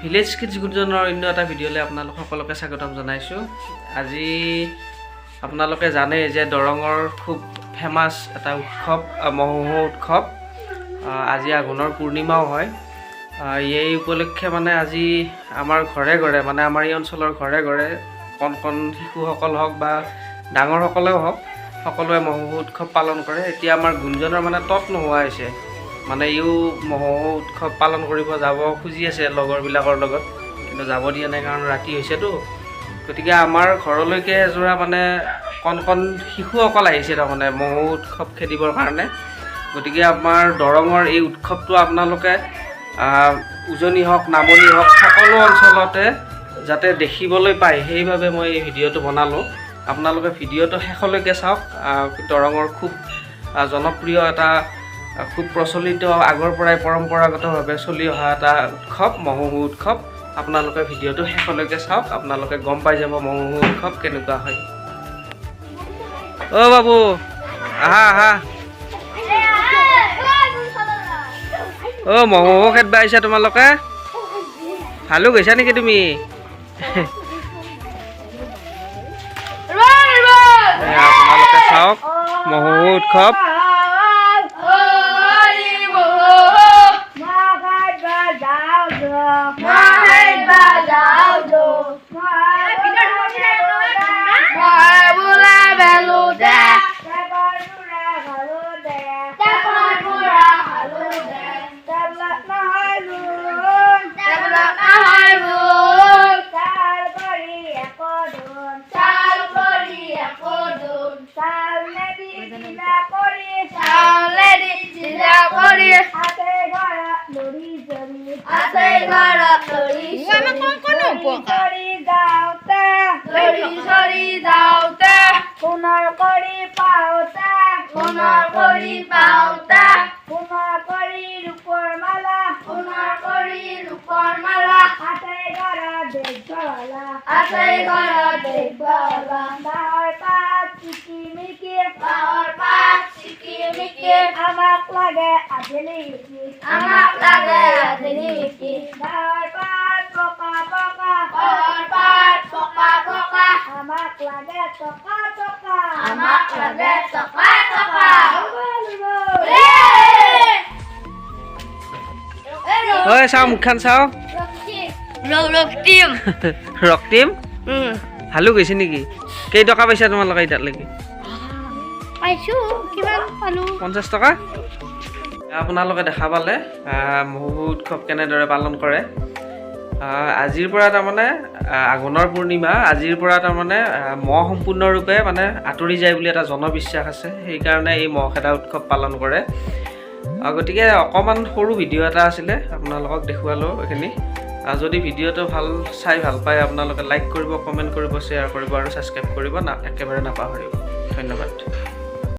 Village kids গুঞ্জনৰ অন্য এটা ভিডিঅ'লৈ আপোনালোক সকলোকে স্বাগতম জনাইছোঁ। আজি আপোনালোকে জানে যে দৰঙৰ খুব ফেমাছ এটা উৎসৱ মহোহো উৎসৱ। আজি আঘোণৰ পূৰ্ণিমাও হয়। এই উপলক্ষে মানে আজি আমাৰ ঘৰে ঘৰে, মানে আমাৰ এই অঞ্চলৰ ঘৰে ঘৰে কণ কণ শিশুসকল হওক বা ডাঙৰসকলেও হওক, সকলোৱে মহোহো উৎসৱ পালন কৰে। এতিয়া আমাৰ গুঞ্জনৰ মানে তত নোহোৱা হৈছে। মানে ইও মহোহো উৎসৱ পালন কৰিব যাব খুজি আছে লগৰবিলাকৰ লগত, কিন্তু যাব দিয়া নাই, কাৰণ ৰাতি হৈছেতো। গতিকে আমাৰ ঘৰলৈকে এযোৰা মানে কণ কণ শিশুসকল আহিছে তাৰমানে মহোহো উৎসৱ খেদিবৰ কাৰণে। গতিকে আমাৰ দৰঙৰ এই উৎসৱটো আপোনালোকে উজনি হওক, নামনি হওক, সকলো অঞ্চলতে যাতে দেখিবলৈ পায়, সেইবাবে মই এই ভিডিঅ'টো বনালোঁ। আপোনালোকে ভিডিঅ'টো শেষলৈকে চাওক। দৰঙৰ খুব জনপ্ৰিয় এটা, খুব প্ৰচলিত, আগৰ পৰাই পৰম্পৰাগতভাৱে চলি অহা এটা উৎসৱ মহোহো উৎসৱ। আপোনালোকে ভিডিঅ'টো শেষলৈকে চাওক, আপোনালোকে গম পাই যাব মহোহো উৎসৱ কেনেকুৱা হয়। অ' বাবু, আহা আহা। অ', মহোহো খেদবা আহিছা তোমালোকে? ভালো গৈছা নেকি তুমি? এয়া আপোনালোকে চাওক মহোহো উৎসৱ। সোণৰ কৰি পাওঁতা, সোণৰ কৰি পাওঁতা, সোণৰ কৰি ৰূপৰ মালা, সোণৰ কৰি ৰূপৰ মালা, আছে ঘৰত দেখবালা, আছে ঘৰত দেখবালা, বাঁহৰ পাত চিকিমিকি, বাঁহৰ পাত চিকিমিকি, আমাক লাগে আধুনিকি, আমাক লাগে আধুনিকি, বাঁহৰ পাত পকা পকা, বাঁহৰ পাত পকা পকা, আমাক লাগে টকা টকা, আমাক লাগে টকা টকা। ঐ, চাওঁ মুখখন চাওঁ। ৰক্তিম। ৰক্তিম ভালো গৈছে নেকি? কেইটকা পাইছা তোমালোকে এতিয়ালৈকে? পাইছো, কিমান পালো? 50 টকা। আপোনালোকে দেখা পালে মহোহো উৎসৱ কেনেদৰে পালন কৰে। আজিৰ পৰা তাৰমানে আঘোণৰ পূৰ্ণিমা, আজিৰ পৰা তাৰমানে মহ সম্পূৰ্ণৰূপে মানে আঁতৰি যায় বুলি এটা জনবিশ্বাস আছে। সেইকাৰণে এই মহ খেদা উৎসৱ পালন কৰে। গতিকে অকণমান সৰু ভিডিঅ' এটা আছিলে, আপোনালোকক দেখুৱালোঁ এইখিনি। যদি ভিডিঅ'টো ভাল চাই ভাল পায়, আপোনালোকে লাইক কৰিব, কমেণ্ট কৰিব, শ্বেয়াৰ কৰিব আৰু ছাবস্ক্ৰাইব কৰিব না একেবাৰে নাপাহৰিব। ধন্যবাদ।